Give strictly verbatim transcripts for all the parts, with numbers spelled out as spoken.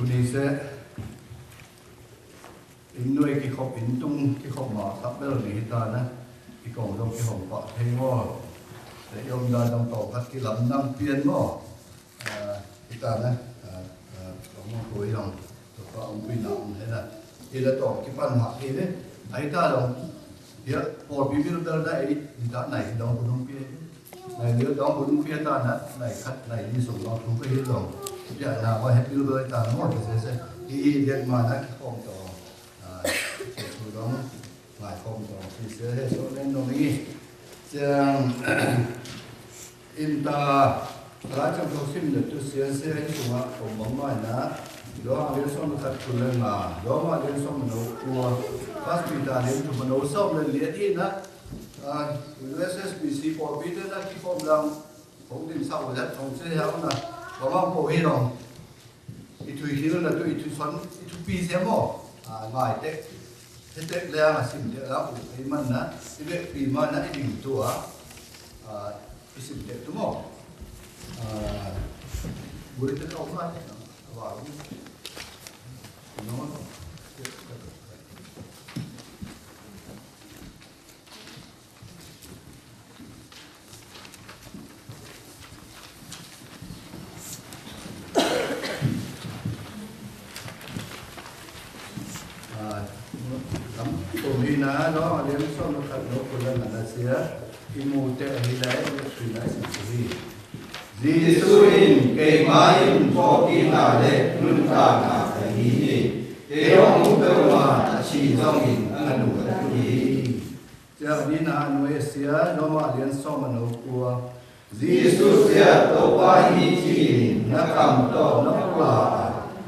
Ni se, in nuê kikhŏp, in tung kikhŏp ma, tăp bel ni hi ta na, i kŏng dŏng kihŏm pă thei mô. Te yôm da dŏng tŏng hăt ki lăm năng piên mô. A, hi ta na, a, a, kŏng mô kô yŏng, tŏ pa ung pi na ung he na. Hi la tŏng ki pan hăk hi ni, a hi ta dŏng, hi a, pôl pi bil bel na i, hi ta na i dŏng kô dŏng piên. Nai liu dong bun pia ta na, nai khăt, nai li sung dong tung pia hi dong. Pia na wa het liu doi ta na mô pia se se. I i liet ma na ki khom to. A, su dong, ngai khom to. Pia se he so nen dong i. Ciang, in ta, ta ciang to sim na tu sia se hi sung a, kong bang mai na. Dong a liu song khăt tu le nga. Dong a liu song na u kua. Pas pi ta liu tu ma na u song le liet i na. A, U S S B C pô pi tơ na ki pô mlang, phung tin sau lĕ, phung chư heo na, ba mong pô hi lòng. I thui hil na tu, i thui son, i thui pi se mô. A, ngai tek, he tek leng a sim tek leng, u pi man na, i bek pi man na, i ding tu a. A, i sim tek tu mô. A, buri tek au ma, a, ba, no. A, tăm, tôm hi na, dong a liêm sôm na khăt nô kô lăn na sia, i mu te hi lai, i sui na si sui. Yêsu in, kei ma in, pô ki na le, nun ka na ka hi ni. Kei ong mu pe wa, a chi zong in, a nu a tu hi. Sia ni na nuê sia, Rôma lian sôm a nô kua. Yêsu sia, Tôkpa hi chi, na kam to, na pula,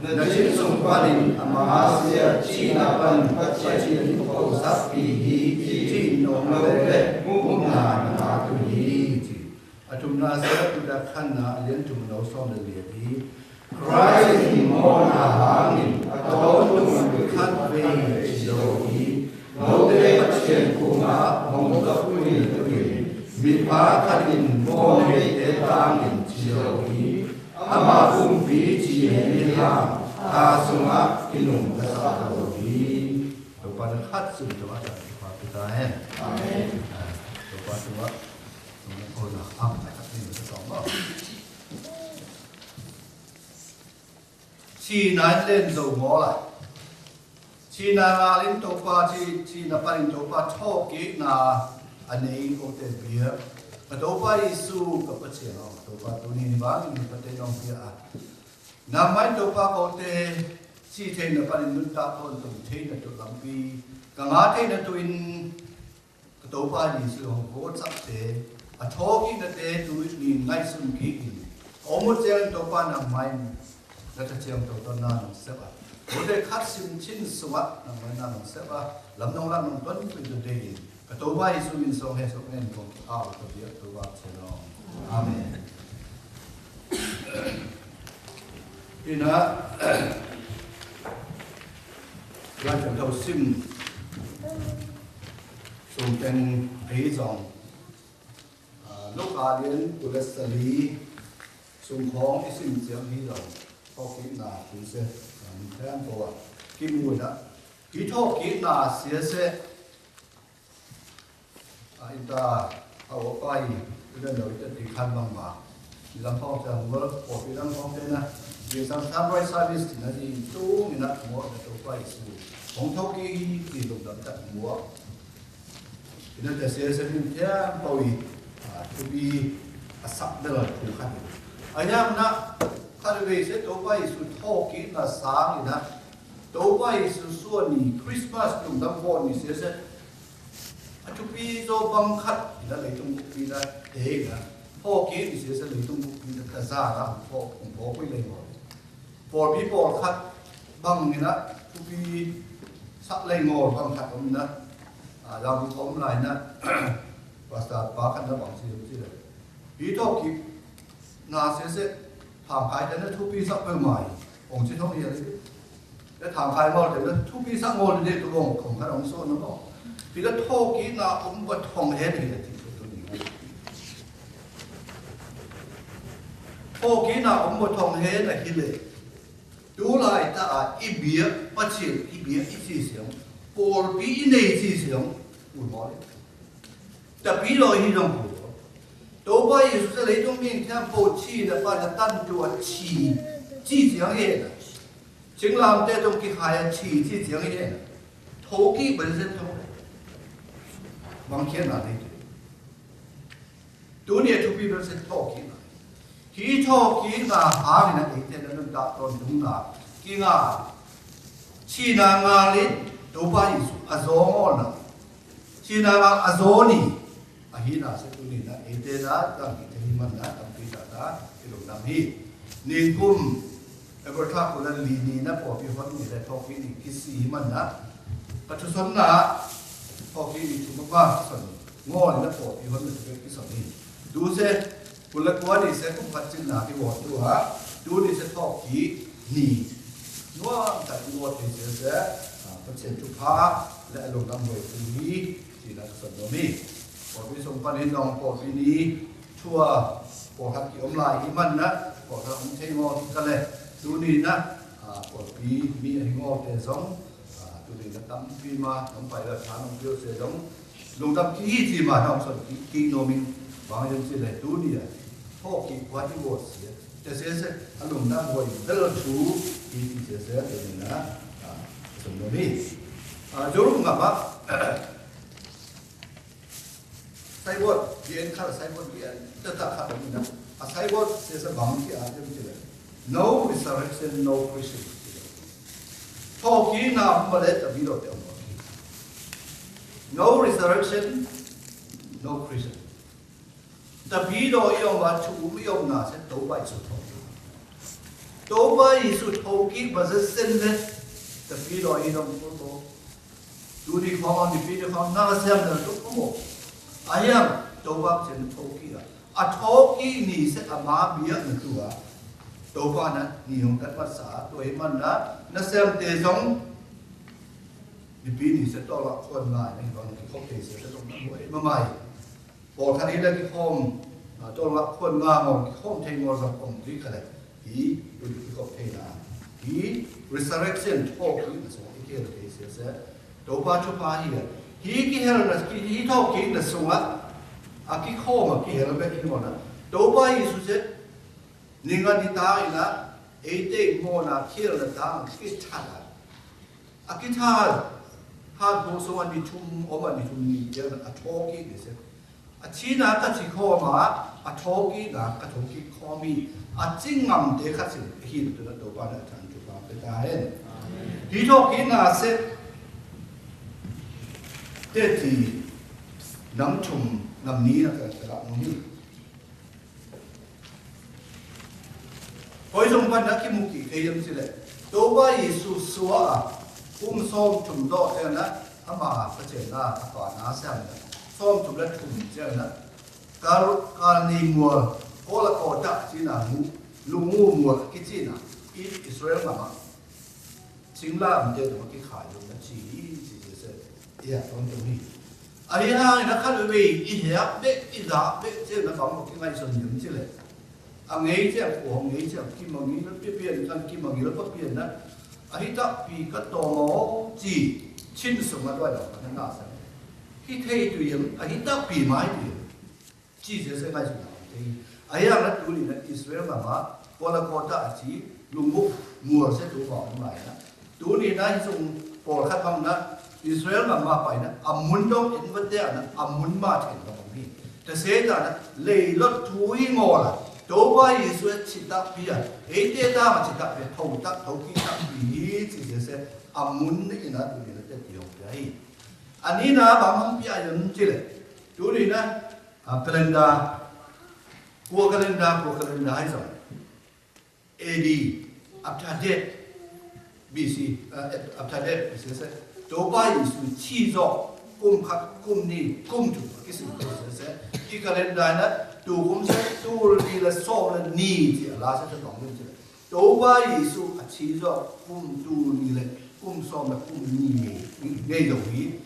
na chin sung panin, ama sia, chi na pan, pa chi ni ko sap pi hi, chi nô na le, mu na na tu hi chi. A thum na sia, tu da khan na, lian thum nô sôm le lian hi. Christ in mô na hangin, a tôl tum khăn vei chi dô hi. Nô tê Khua Yang kung a, hong dôk tui tui. Mi pha khăn in mô hê tê tang in chi dô hi. Ama kung pi chi hê mi hang. A sung a, ki nung ka sa dô hi. Tôkpa na khăt sung tôkpa ta, tôkpa ta hen. Amen. A, tôkpa tôkpa. Tôkpa na khăt, khăt ni tôkpa. Chi na len dô mô la. Chi na ngă lin Tôkpa, chi, chi na panin Tôkpa thô ki na a ni kô tê bia. Ka Tôkpa Yêsu ka pa chi na Tôkpa tu ni ni ba ni pa tê nong bia a. Na mai Tôkpa kô tê chi thê na panin nun ta kô tôm thê na tu lam pi. Ka ngă thê na tu in Ka Tôkpa Yêsu hŏng kôt săk tê, a thô ki na tê tu ni ngai sun ki in. Ơ mŭt chiang Tôkpa nang mai, na ta chiang Tôkpa na nong sep a. Ơ tê khăt sim chin sua, nang mai na nong sep a. Lam nong lam nong tuan tui tu tê in. Ka Tôkpa Yêsu min song he sok nen kong ki ao ta biak Tôkpa chiang nong. Amen. Ina, la chang thâu sim. Sum teng ahi zong. A, Lôk a lian kô lĕ sa li. Sum khong i sim chiang hi zong. Thô ki na ki se. A, mi khen kô a. Ki mu na. Ki thô ki na sia se. A, ita, a, o pai. Ita nô ita ti khan bang ma. Ita khong sa hua. O ita khong te na. Ita sang sunrise service ti na ti tu mi na mo na Tôkpa Yêsu. Khong thô ki ti lŭm dam ta mo. Ina ta se se min tiang pau i, a, thupi a sak dela thu khan. A yang na, khan ve se Tôkpa Yêsu thô ki na sang ina. Tôkpa Yêsu sua ni Christmas tum dam vo ni se se. A thupi zo bang khat ina leitung buk pi na te ina. Thô ki ni se se leitung buk pi na ta za na pho, pho kui lei mo. Pôl pi pôl khat bang ni na, thupi sak lei ngôl bang khat ôm na, a, lau ôm lai na, pastor pa khat na bang si ôm si lei. Pi thô ki, na se se, thang khai te na thupi sak pơ mai, ôm si thong ye lei. Te thang khai ngôl te na thupi sak ngôl te tu ôm, khong khat ôm so na ôm. Pi la thô ki na ôm bơ thong he ni la ti so tu ni. Thô ki na ôm bơ thong he na hi lei. Yu lai ta a i bia, Pasian i bia i sisiam, pôlpi i nei sisiam, u mô le. Ta pi lo i dong u. Tôba Yêsu sa le dong ming tiam pô chi na pa na tan tua chi, chi siang he na. Ching lam te dong ki khai a chi, chi siang he na. Thô ki bơi sen thô. Bang kian na ni. Tuni a thupi bơi sen thô ki na. Hi thô ki na hang na ite na nun ta ton dung na. Ki na. Chi na nga lin. Tôba Yêsu. A zo ngo na. Chi na nga a zo ni. A hi na se tuni na. Ite na. Tang ki te hi man na. Tang ki ta ta. Ki lung nam hi. Ni kum. Ê bơ tha ku la li ni na pô pi hon ni le thô ki ni ki si man na. Ka thu son na. Thô ki ni thu ma ba son. Ngô ni na pô pi hon ni ki son ni. Du se ku la kua ni se kum phat sin na ki won du ha. Du ni se thô ki ni. Ngô ta ki won ni se se. Phat sin thu pha le lung nam hoi ku ni. Ti na ka son no mi. Pô pi song pa ni nong pô pi ni. Chua, pô hak ki ôm lai i man na, pô hak ôm thei ngô ki kale, du ni na, a, pô pi mi a hi ngô te zong, a, du ni na tam pi ma, nong pai la tha nong pio se zong, lung tam ki hi ti ma nong son ki, ki no min, bang yong si le du ni a, pô ki kwa ti wo si, te se se, a lung na wo i bel tu, ki ti se se, du ni na, a, son no mi. A, jor ngapa, Sai wot, bien kal sai wot bien, tata kal ni na. A sai wot, se sa bang ki a tem ti le. No resurrection, no Christian. Thô ki na male ta bi lo te. No resurrection, no Christian. Ta bi lo i ong wa chu u i ong na se to bai su thô. To bai su thô ki ba se sen le. Ta bi lo i ong ko to. Tuni khong ni pi ni khong na sem na tuk ko mo. Ayang, tôba chen thô ki a. A thô ki ni se a ma bia na tua. Tôba na ni hong kat mat sa, tua i man na, na sem te zong. Ni pi ni se to la khon ngai, ni bang ki khop te se se tong na mo e ma mai. Pô kha ni la ki khom, a, tôl ngă khuôn ngă ngôn ki khom thei ngôn song ôm ki kha lĕ. Hi, ui ki khom thei na. Hi, resurrection, thô ki na sung, hi ki hel ki se se. Tôba chu pa hi a. Hi ki hel na, ki, hi thô ki na sung a. A ki khom a ki hel be hi ngôn a. Tôba Yêsu se, ni ngă ni ta i na, ei te ngôn a ki hel na ta, ki tha na. A ki tha, ha ko so a ni thum, ôm a ni thum ni, ya a thô ki ni se. A chi na ka chi khô ma, a thô ki na ka thô ki khô mi. A chi ngam te ka chi, hi tu na to pa na chan tu pa pe ta hen. Hi thô ki na se, te ti, nam thum, nam ni na ka, ka la no mi. Koi zong pan na ki mŭ ki kei yam si leh. Tôba Yêsu sua a, kum sawm thum dawh te na, ama pa chen na, a pa na siam na. Sawm thum leh thum chen na. Kal, kal ni mual, Golgota chi na mu, lu mu mual ki chi na. I Israel ma ma. Singla mte dong ki khai dong na chi, chi, chi, chi. Iya, dong dong hi. A hi hang na kha lei, i hia be, i da be, chi na bang ki ngai son yum chi le. A ngai chi, ko hong ngai chi, ki ma ngi na, pi, pi, kan ki ma ngi na, pa pi na. A hi ta pi ka to mo, chi, chin sung ma doi na, na, na sa. Hi thei tu yum, a hi ta pi mai tu yum. Chi se se ngai su na te. A ya na tu ni na Israel ma ma, Golgota a chi, lu mu, mual se tu ma mai na. Tu ni na hi sung pol khat bang na, Israel ma ma pai na, a mun dong in va te na, a mun ma chen dong ni. Te se ta na, lei lo tu i ngo la, Tôba Yêsu chi ta pi a, ei te ta ma chi ta pi, thâu ta, thâu ki ta pi, chi se se, a mun ni na tu ni na te ti hong pi a hi. A ni na bang hong pi a yun chi le. Tu ni na, A, calendar, kua calendar, kua calendar hai zong. A D, after death, B C, a, after death, B C se. Tôba Yêsu chi zo, kum khat, kum ni, kum tu, ki sim, se, se. Ki calendar na, tu kum se, tu ni la so la ni, ti la se, se tong ni, ti la. Tôba Yêsu a chi zo kum tu ni leh kum sawm leh kum ni ngei, ngei yong hi.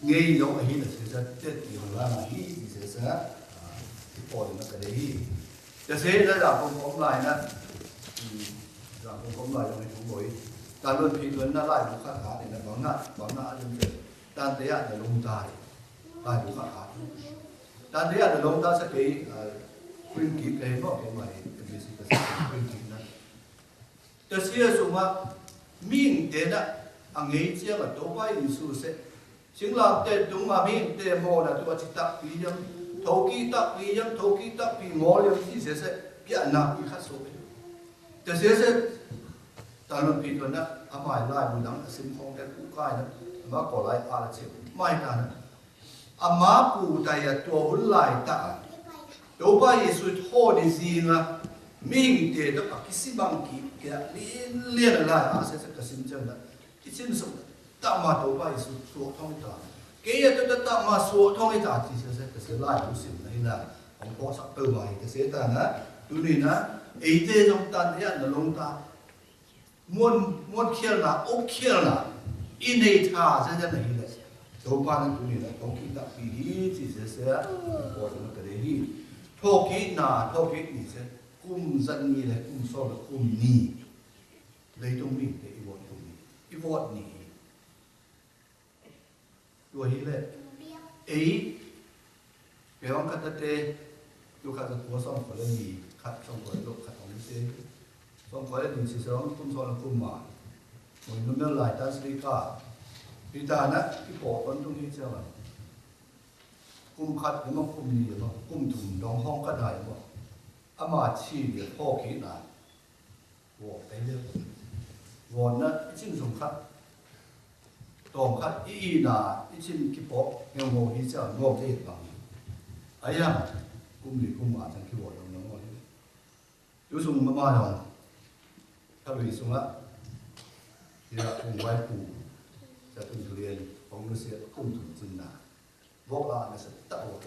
Ngei yong a hi na se sa tet ki hong la na hi, ni se sa, a, ti poi na ka de hi. Te se na da pom pom lai na. Hmm. Rang kông kông lai yong i kông boi. Tan lun phi lun na lai bu kha kha ni na bang na, bang na lun te. Tan te ya na lung ta. Lai bu kha kha. Tan te ya na lung ta sa kei, a, kring ki kei mo kei mai, kei bisi kei kring ki na. Ta sia suma, ming te na, a ngei sia ma to bai Yesu se. Sing lam te tung ma ming te mo na tua ci tak pi yam, thô ki tak pi yam, thô ki tak pi ngol yam ci se se, pia na pi kha so. Te se se, ta lun pi tua na, a mai lai bu nang, a sim khong te ku kai na, a ma ko lai a la ce, mai ta na. A ma ku ta ya tua hun lai ta. To bai Yesu thô ni zi nga, ming te ta pa ki si bang ki, ke lien lien lai a se se ka sim cang na. I cin suk, ta ma to bai Yesu suak thong ta. Kei ya to ta ta ma suak thong ta ci se se, ta se lai u sim na hi na. Ong ko sak tơ bai ta se ta na, tu ni na, ei te zong ta ya na long ta. Muôn, muôn khiel na, ôk khiel na, i nei tha se se na hi le. To bai na tu ni na, to ki ta pi hi ci se se, ko na ta de hi. To ki na, to ki ni se, kum zan ni le, kum so le, kum ni. Lei tung ni, te i wot tung ni. I wot ni. Tua hi le. Ei. Pe ong kata te. Tua kata tua song ko le ni. Kat song ko le lo kat ong te. Song ko le ni si song kum song kum ma. Mo i numel lai tan sri ka. Pi ta na, i po ton tung hi sia la. Kum kat ma kum ni ma. Kum tum dong hong ka dai ma. A ma ci ni po ki na. Wot ai leo. Wot na i cin sung khat. Tong khat i i na i cin ki pok ngeo ngô hi sia ngô te bang. Ai ya. Kum ni kum ma cang ki wot ngô ngô hi. Yu sung ma ma yong. Kha wi sung a. Yu la kum wai pu. Sa tum tu lien. Ong lu sia kum tum cin na. Wok la na sa ta wok.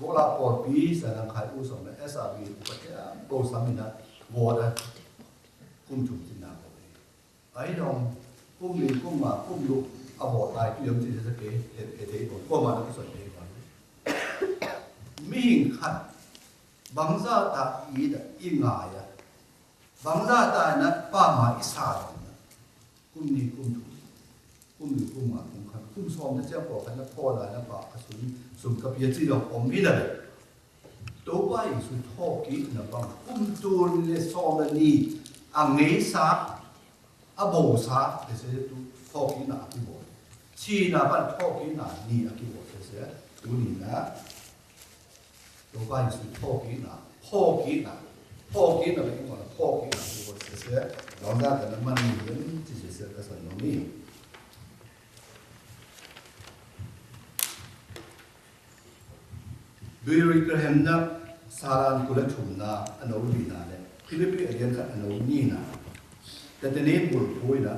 Wok la por pi sa nang khai u song na S R B u pa te a bo sa mi na wok da. Kum chum tin na wok. Ai dong kum li kum ma kum lu a wok lai tu yam ti sa ke he he te ko ko ma na ku soi te ko. Mi hing khat bang za ta i da i nga ya. Bang za ta na pa ma i sa. Kum ni kum thum. Kum ni kum ma kum khan. Kum som na sia ko khan na po la na pa ka sun sun ka pia ci yong om i na le. To bai su tho ki na bang. Kum tu le som na ni. A ngei sa. A bo sa. Te se tu tho ki na a ki bo. Ci na ban tho ki na ni a ki bo. Te se tu ni na. Yôhan Yêsu thôkina, thôkina, thôkina, thôkina, thôkina. Dong da ka na man ni yơh, ci sese ka sa nô ni. Billy Graham na, Saran kula chum na, a nô li na le. Philippi a lian ka a nô ni na. Ka te ni bul pui na.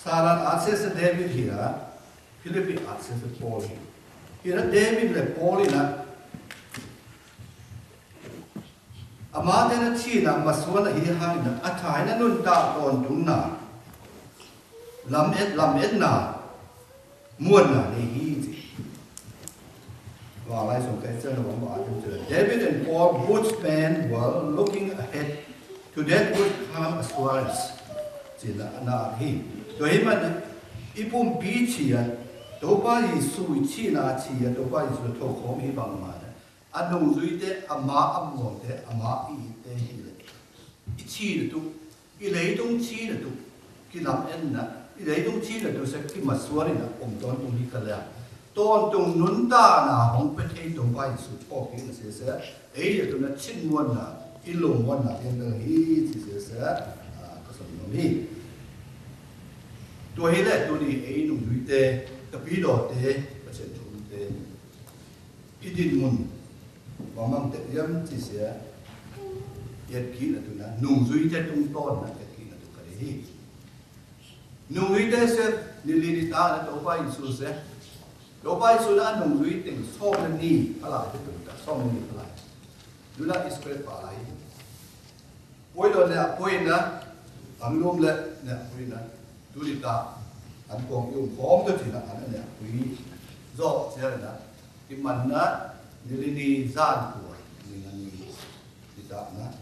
Saran a sese David hira, Philippi a sese Paul hira. Hira David le Paul hira. Ama te na china masua na hi hang na, a chai na nun ta kon tung na. Lam et, lam et na. Muôn na ni hi ci. Wa lai song kai chen wa ma atem chen. David and Paul both men were looking ahead to that would come assurance. Ci na na hi. To hi man i pum pi ci ya. To pa Yêsu ci na ci ya. To pa Yêsu to khom hi bang ma na. A nung zui te, ama a muang te, ama i te hi le. I chi le tu, i lei tung chi le tu, ki lam en na, i lei tung chi le tu se ki ma suari na, om ton tung hi ka lea. Ton tung nun ta na hong pe thei tung bai su po ki na se se, ei le tu na chin muan na, i lung muan na, tien ta hi si se se, a, ka son nom hi. Tu hi le tu ni ei nung zui te, ka pi do te, ka chen tung te. I din mun, wa mang tek yam ci sia, yet ki na tu na, nung zui te tung ton na, yet ki na tu ka de hi. Nung zui te se, ni li ni ta na, to pa Yêsu se. To pa Yêsu na, nung zui te, so na ni, ala te tu ta, so na ni, ala. Du na is kret pa ala hi. Poi lo ne a poi na, ang lom le ne a poi na, du li ta, ang kong yung kong tu ci na, ang ne a poi, zo ci na, i man na, ni li ni zan kua, ni na ni, li ta na,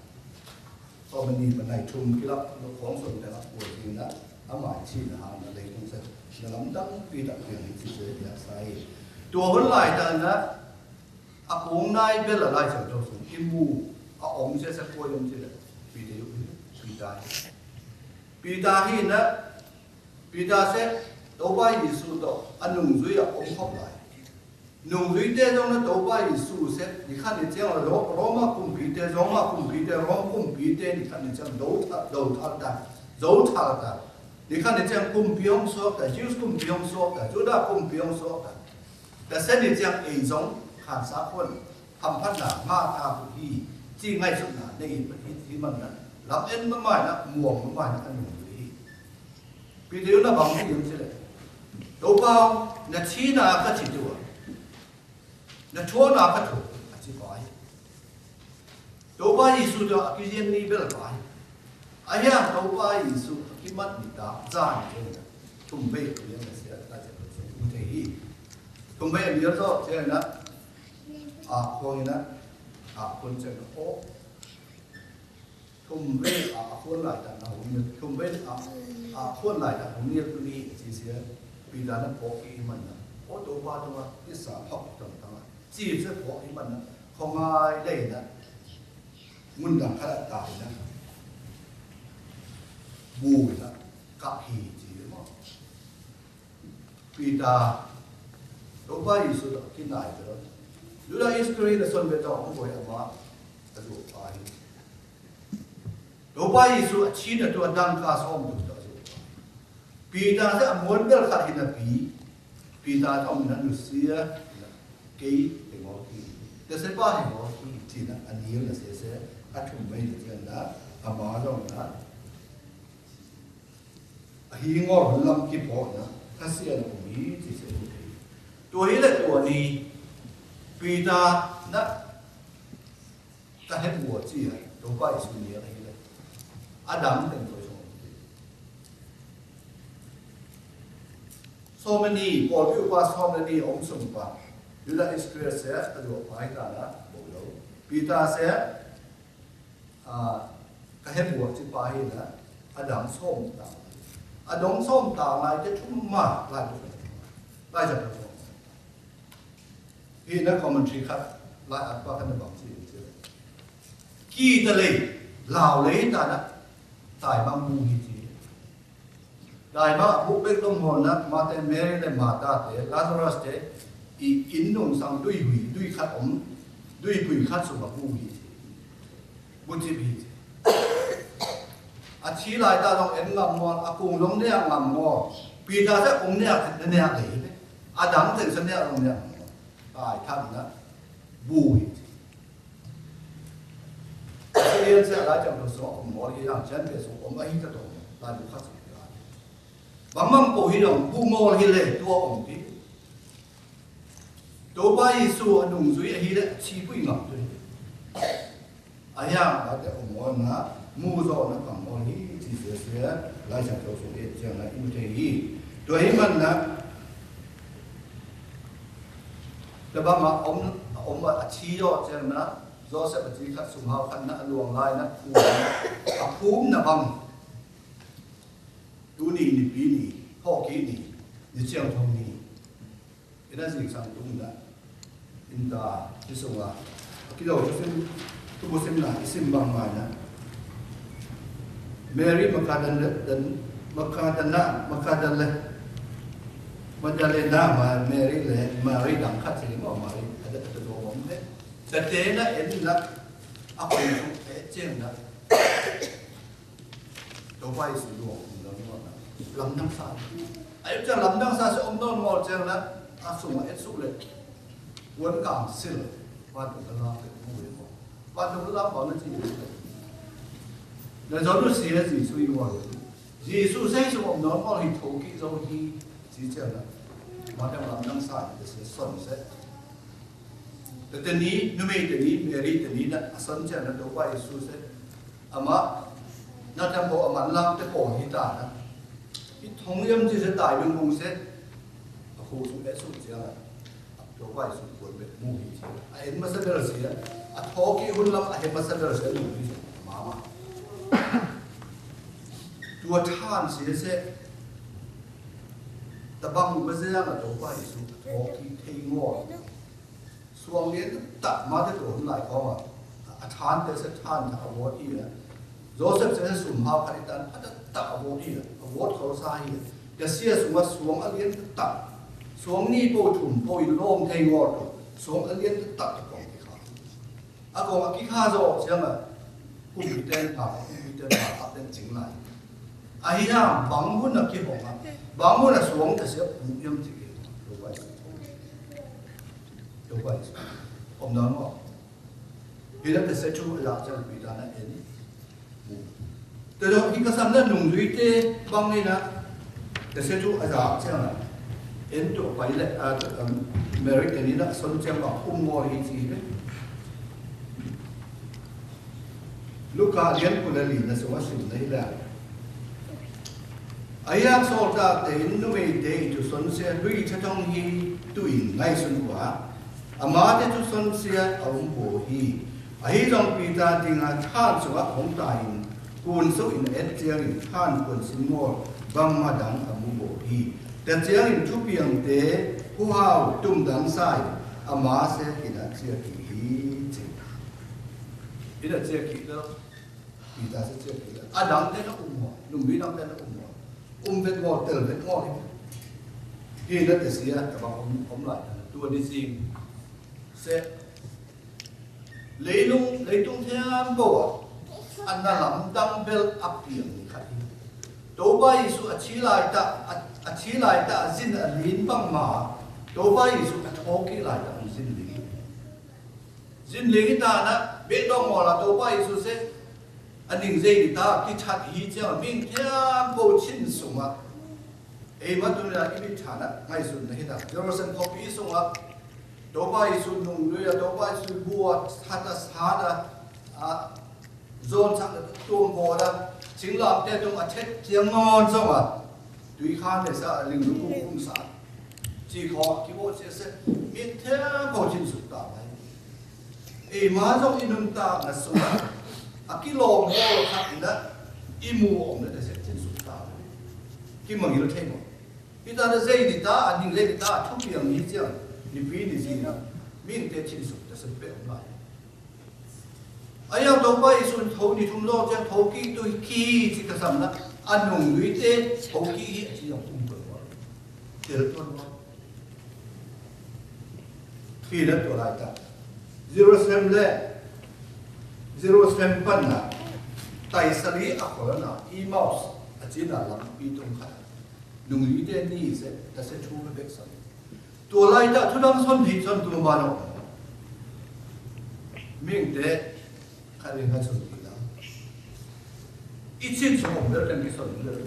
Sawmani pơ nai thum ki lăp, lŏk khŏng sŏn tơlăk pua ti na, ama chi na hang na lei tung se, na lam dang pi tak piang ni chi se ya sai. Tua hŭn lai ta na, a kông nai bel a lai chang thâu sung, i mu, a ong se sa kua yong chi le, Pita yu, Pita. Pita hi na, Pita se, Tôba Yêsu tŏ, a nung dui a ong khŏp lai. Nung dui te dong na Tôba Yêsu se, ni khan ni chiang Rô-, Rôma kŭmpite, Rôma kŭmpite, Rôm kŭmpite, ni khan ni chiang dâu tha, dâu thal ta, dâu thal ta. Ni khan ni chiang kŭmpi ong sok ta, Jews kŭmpi ong sok ta, Yuđa kŭmpi ong sok ta. Ta se ni chiang ei dong, khan sa khuôn, hăm phat na, ma ta kŭ hi, chi ngai suk na, nei phat hi, hi man na, lam en ma mai na, muang ma mai na, khan nung dui hi. Pita yu na bang pi yong chi le. Tôba, na chi na ka chi tua. Na thua na ka thua. A chi pai. Tôba Yêsu tua a ki yen ni bel pai. A ya Tôba Yêsu a ki mat ni ta. Zan ke na. Thum be ku yen na sia ta che ku yen te hi. Thum be ni yo so che na. A ko ni na. A ko che na ko. Thum ve a, a khuôn lai ta na hung yet, thum ve a, a khuôn lai ta hung yet tu ni, chi sia, Pita na pok i man na. Ô Tôba Tôba, i sa pok tong tang. Chi sia pok i man na, khong ai dai na. Mun dang kha ta na. Bu na, kap hi chi mo. Pita, Tôba Yêsu tŏ ki nai tơl. Yuđa Iskariôt la son be tŏ, ƀu boi ama, a dua pai. Tôba Yêsu a chi na tua dang ka som tu tŏ a dua pai. Pita se a muôn bel khat hi na pi. Pita tŏ na nu sia, na kei, he ngol ki. Te se pa he ngol ki, chi na a nil na se se, a thum mai na chi na, ama dong na. A hi ngor lam ki pô na, ka sia na kum hi, chi se kum hi. Tua hi le tua ni, Pita na, ka he bua chi a, Tôba Yêsu ni a hi le. A dang teng ko song. Sawmani, Paul pi upa sawmani ong sung pa. Yuđa Iskariôt se, a dua pai ta na, bo lo. Pita se, A, ka he bua chi pa hi na, a dang som ta. A dang som ta lai te thum ma, lai tu. Lai ja ta som. Hi na commentary khat, lai ăt pa khan na bang chi chi. Ki ta lei, lao lei ta na, tai bang bu hi chi. Dai ma, bu bek dong hon na, Mate, Meri le Mata te, Lazarus te, i in nung sang dui hui, dui khat om, dui pui khat sung a bu hi. Bu chi bi. A chi lai ta dong en ngam mo, a kung dong ne ngam mo. Pita se kung ne, ne le. A dang te se ne dong ne ngam mo. Dai tham na, bu hi. Israel se a lai chang to so, om mol i yang chen pe so, om a hi ta to, lai bu khat so. Bang mang po hi long, bu mol hi le, tua om ti. Tôba Yêsu a nung zui a hi le, chi bu i ngam zui. A yang, a te om mol na, mu zo na bang mol hi, chi sui sui, lai chang to so, e, chang na, i mu te hi. Tua hi man na, Tơpă ma ôm, ôm a chi yô cheng na, Yôsep a chi khăt sum hao khăn na, a luông lai na, phum na, a phum na bang. Yu ni, ni pi ni, hô ki ni, ni cheng thong ni. Ina jing sang tung na. Inta, chi sung a. A ki yô, chi sung, tu bu sim na, i sim bang mai na. Mary Magdalene, Magdalena, Magdalene, Magdalena, ma Mary le, Mary dang khăt si ma Mary, ada kata dua mom le. Tadena en na, aku yang eh cheng na. Tôba Yêsu dua mom na, lam nang sa. Ayu cheng lam nang sa se om non mol cheng na, asu ma et su le. Wan kang sil, wan tu kala ke mu le mo. Wan dŏng lăm bang na chi. Na Yôhan nu sie Yêsu i wai. Yêsu se su om nong mol hi thô ki zo hi. Chi chia na. Ma tang lam nang sa ni se son se. Te te ni, nu mei te ni, Mary te ni na, a son chia na Tôba Yêsu se. Ama, na tang bo ama lang te bo hi ta na. Hi thong yam chi se tai nung nung se. A khu su e su chia na. Tôba Yêsu kuôn be mu hi chi. A en masa bel sia. A thô ki hun lam a en masa bel sia mu hi chi. Mama. Tua ṭhán sie se, ta bang mă se a Tôpa Yêsu, tôki thei ngol. Suang lien tah mă te tôh lai kong a. A ṭhán te se ṭhán ta a wot i a. Joseph se sum hao kha i tan a ta ta a wot i a. A wot kho sa i a. Te sia sum a suang a lien tah. Suang ni pô thum pô i lom thei wot. Suang a lien tah ta kong ki kha. A kong a ki kha zo siang a. Kum ki ten pa, kum ki ten pa, pa ten jing lai. A hi na bang hun a ki hong a. Bang hun a suang te sia pu yam jing. Tôpa Yêsu. Tôpa Yêsu. Om nang mo. Hi na te se chu a yap chang pi ta na en. Te dong hi ka sam na nung lui te bang ni na. Te se chu a yap chang na. En tu pai le a Mary te ni na son chang bang um mo hi chi ne. Luka lian ku la li na sua sim na hi la. A yang sol ta te nu mei te i tu son se lui cha tong hi tu in ngai sun wa. A ma te tu son se a um bo hi. A hi zong pi ta ting a than sua hong ta in. Kun su in et tiang in than kun sin mo. Bang ma dang a mu bo hi. Te tiang in tu piang te hu hao tum dang sai. A ma se ki na tia ki hi. Ina tia ki na. Pita se cia pita. A dang te na um mò. Num bi dang te na um mò. Um vet mò, tel vet mò. Hi na te sia, ta bang um, um lai. Tua ni sing. Se. Lei lung, lei tung thiam bo a. An na lam dang bel a piang ni kha hi. Tôpa Yêsu a chi lai ta, a, a chi lai ta, a zin a lin bang ma. Tôpa Yêsu a thô ki lai ta, a zin lin. Zin ling i ta na, bê dong mò la Tôpa Yêsu se, a ning zei ni ta, ki chat hi chiang, ming thiam pô chin sung a. Ei ma tu na, i bi chan a, ngai sun na hi ta. Jerusalem khop i sung a. Tôpa Yêsu nung lui a, Tôpa Yêsu bu a, sat a, sat a, a, zon sat a, tuang bo a, ching lam te tung a chet, chiang ngon sung a. Tui kha ne sa ling lu kung kung sa. Chi kho ki bo se se. Mi the ko chin suk ta bai. E ma zong i nun ta na su. A ki lo mo kha i na. I mu ong na te se chin suk ta bai. Ki ma ngil the mo. I ta na zei ni ta, a ning zei ni ta, thu ki ang ni chiang. Ni pi ni zi na. Mi te chin suk ta se pe ong bai. A yang Tôpa Yêsu thô ni thum lo, chiang thô ki tu ki chi ka sam na, a nung lui te thô ki hi a chi yang tum ko. Tel ko. Khi na tu lai ta. Jerusalem le, Jerusalem pan na, tai sali a ko na, Emmaus, a chi na lam pi tum kha. Nung lui te ni se, ta se thu ka bek sa. Tua lai ta, thu dang son hi son tua ma no. Ming te, kha ri nga son hi na. I chin suk ong bel teng ki son bel.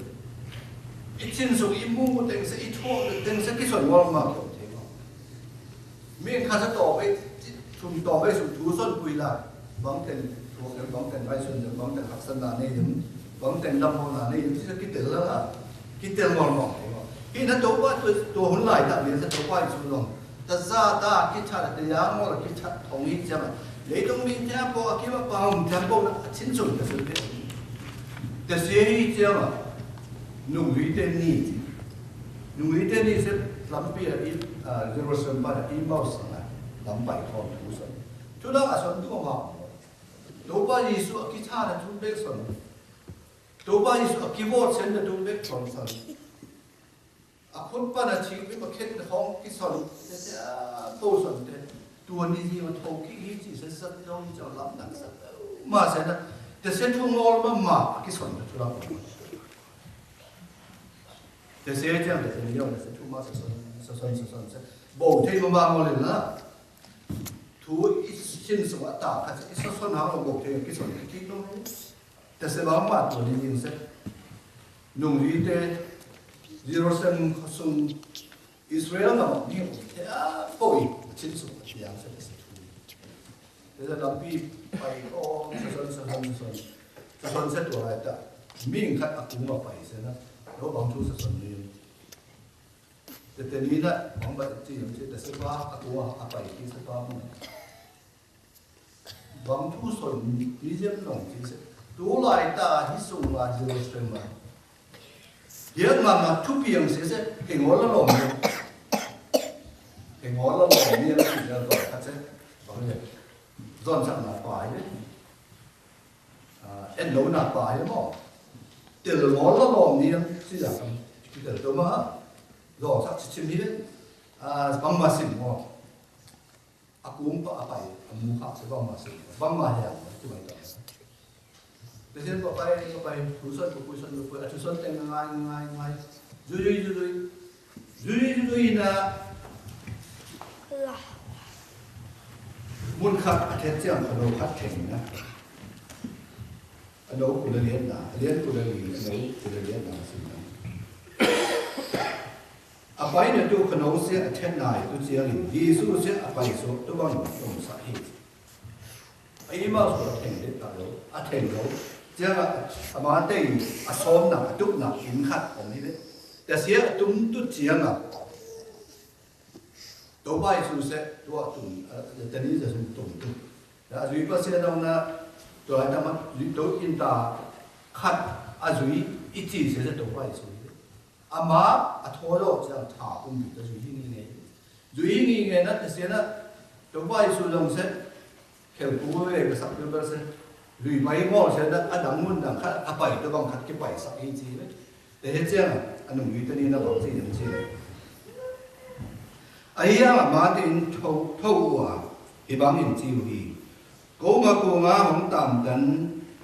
I chin suk i mu teng se i thu teng se ki son wal ma ki ong te ma. Ming kha sa to be, thum to be suk thu son kui la. Bang ten, bang ten bai sun, bang ten hak san na ne yum, bang ten dam hong na ne yum, chi sa ki tel la la, ki tel mol mol. Hi na Tôpa, tu, tu hun lai ta, mi sa Tôpa Yêsu long. Ta za ta, ki chat, ta ya mol, ki chat, thong hi chiang. Lei tong mi chiang po, a ki ma pa hong chiang po, na, chin sun, ta sun te. Ta se hi chiang, nung lui te ni. Nung lui te ni se, lam pi a, i, a, Jerusalem pa, Emmaus na, lam bai kon, tu sun. Thu dang a son tu ma. Tôpa Yêsu a ki chat a tun bek son. Tôpa Yêsu a ki wot sen a tun bek son son. A khut pan a chi bek a khet a hong ki son. Te te a to son te. Tua ni zi ma thô ki hi chi se sa te hong chi lam nang sa. Ma sen a. Te se thu ngol ma ma a ki son te thu lam. Te se te te te ni yong te se thu ma sa son sa son sa son sa. Bo te ma ma ngol na. Thu i chin sung a ta kha i sa son hang lo bok te ki son ki no. Te se bang ma tu ni yin se. Nung ri te Jerusalem sung Israel na ma ni te a poi chin sung a yang se se. Te se lam pi pai ko sa son sa son sa son. Sa son se tu lai ta. Ming khat a kung ma pai se na. Lo bang tu sa son ni. Te te ni na, bang ba ti yam ti, te se ba, a kua, a pai ki se ba mo. Bang tu son, ni yam nong ti se. Tŭ lai ta hih sung ma Jerusalem ma, hiăk ma ma tupiăng se se, hê ngol la lom ne, hê ngol la lom ne, si la to khat se, bang ne, zon sak na pa ne, a, en lo na pa ne mo. Tel ngol la lom ne, si la kam, ki tel to ma, zon sak si chim ne, a, bang ma sim mo. A kŭmpah a pai, a mù khak se bang ma se, bang ma he ang, tu mai ta. Te sien pa pai, pa pai, tu son, tu kui son, tu kui, a tu son teng ngai, ngai, ngai. Zui, zui, zui, zui. Zui, zui, zui na. Mun khak a thet siang, a lo khak teng na. A lo ku la lien na, a lien ku la lien, a lo ku la lien na, si na. A pai na tu kano sia a then nai tu sia lin, Yêsu sia a pai so tu bang tong sa hi. A i mau so a then de ta lo, a then lo, sia a, a ma te a som na, a tup na, in khat om hi de. Ta sia a tum tu sia na. Tôba Yêsu sia, tu a tum, a, ta ni sia sum tum tu. Ya, zui pa sia nong na, tu a ta ma, zui tu in ta, khat, a zui, i ti sia sia Tôba Yêsu. Ama, a thô lo, sia, tha, kum, bi, ta, zui, hi, ngi, nge. Zui, hi, ngi, nge, na, ta, sia, na, Tôba Yêsu, zong, se, khel, ku, we, ka, sak, pi, ba, se, zui, bai, mo, sia, na, a, dang, mun, dang, khat, a, pai, ta, bang, khat, ki, pai, sak, hi, chi, we. Te, he, sia, a, nung, zui, ta, ni, na, bang, chi, yang, chi, we. A, hi, yang, ama, tin, thô, thô, wa, hi, bang, in, chi, wi. Kôma kôngá hong tam dăn,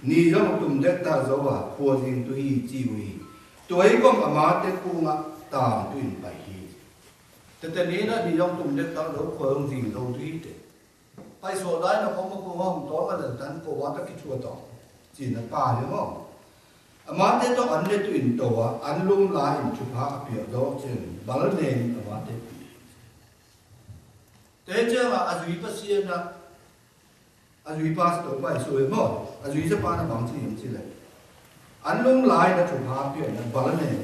ni yŏng tum dek ta yo a, khua zing tu hi, chi wi. Tuai kŏm ama te kôngá tam tu in pai hi. Tê tê ni na ni yŏng tum dek ta yo, khua zong zing yo tu hi tê. Pai so dai na kôma kôngá hong tŏ ma dăn dăn, kôma ta ki chua tŏ. Chi na pa yo mô. Ama te tŏ ăn ne tu in tŏ a, ăn lŭng la in chu pha a pia do chen, bal nen ama te pi. Tê chen a, a zui pa sia na, A zui pa sa Tôba Yêsu ê mô, a zui sa pa na bang chi yem chi lĕ. Ăn lŭng lai na chu pha pia na bal nen.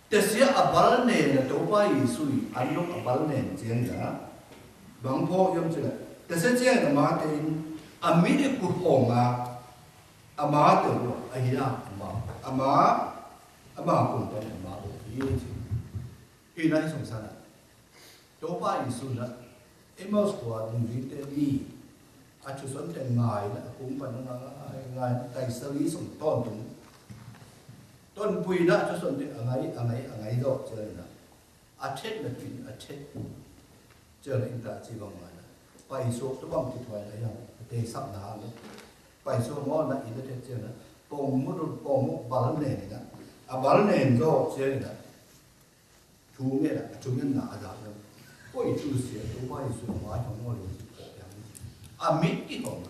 Tê sia a bal nen na Tôba Yêsu ê ăn lŭng a bal nen chiang na. Bang pho yem chi lĕ. Tê sia chiang na ma tê in a mi ni ku hong a. A ma tê ku a hi a ma. A ma. A ma ku pa na ma ku hi chi. Hi na hi song sa na. Tôba Yêsu na, Emaus khua nung ri te ni, a chu son te ngai na, a kung pan ngai, ngai, tai sa ri song ton tung. Ton pui na, a chu son te a ngai, a ngai, a ngai dok, chơ na. A chet na pin, a chet. Chơ na in ta chi bang ma na. Pai so, tu bang ti tuai na yang, te sap na na. Pai so mo na, in na chet chơ na. Pong mu, pong mu, bal nen na. A bal nen dok, chơ na. Thu ngê la, a chu ngê na a dap na. Ôi, chu sia, Tôba Yêsu, ma, thong ngô lu, a mit ki hong.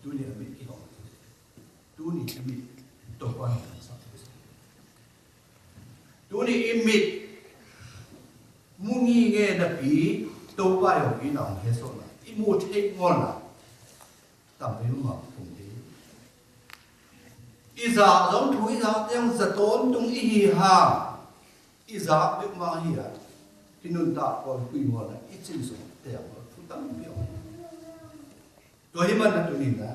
Tuni a mit ki hong. Tuni a mit, Tôba Yêsu. Tuni a mit, mu ngi ngê na pi, Tôba Yêsu i nong he so na. I mu thei ngô na. Tăm pê mă phung hi. I zak zong thu i zak teng za ton tung i hi ha. I zak bek mă hi a. Ti nun ta kol kui mol na i chin sung teng mol thu tăm pê. Tua hi mă na tu ni na.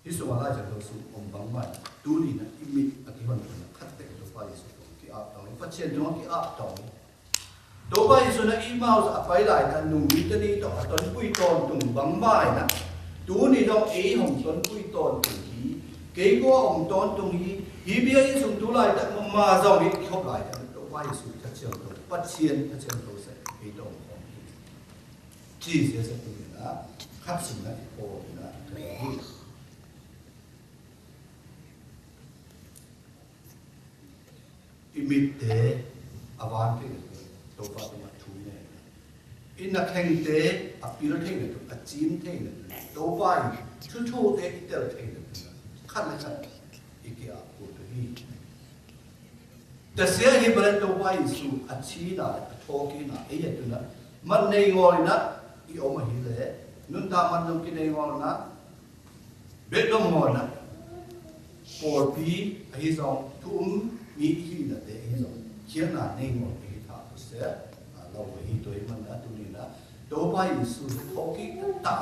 Hi sung a lai za to sung om bang mă. Tu ni na i mit a ki hon tu na khat tek to pa i sung ki ap tong. Pa chien tong ki ap tong. Tôba Yêsu na Emaus a pai lai ta nung Betani tŏ a ton pui ton tung bang mai na. Tuni dong ê hong ton pui ton tung hi. Kei kua hong ton tung hi. Hi bia Yêsu tu lai ta ma ma dong hi khop lai ta. Tôba Yêsu ta chiang to. Pa chien ta chiang to se. Ê dong hong hi. Chi se se tu na. Khap sin na. Ê po na. I mit te a van thei na tu, Tôba tŭ ma thui ne. I na kheng te a pil thei na tu, a chim thei na tu, Tôba i chu chu te i tel thei na tu. Khan na khan i ki a ku tu hi. Ta sia hi bale Tôba Yêsu a chi na, a tho ki na, e ya tu na. Man nei ngol na, i om a hi le. Nun ta man nung ki nei ngol na. Bê dong mô na. Pôl pi, a hi zong, thu um, mi hi na te hi zong. Khiang na nêng mô hi tha pô se, a, lau hi tô i man na, tu ni na. Tôba Yêsu, thô ki ta.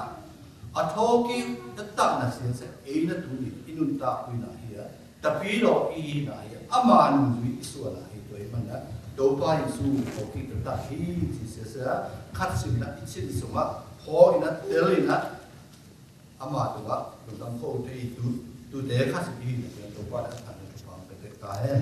A thôkik tata̱ na sian sek, ei na tu ni, i nuntak hui na hia, tapi lo i na hia, ama nung zui i sua na hia, tua i man na, Topa Yêsu thôkik tata̱ hi, Jisu sa, khat sim na, i chin suma, ho i na, tel i na, ama tua, tua tam ko te i tu, tu te khat sim i na, Topa na, Topa, pe te ka hen.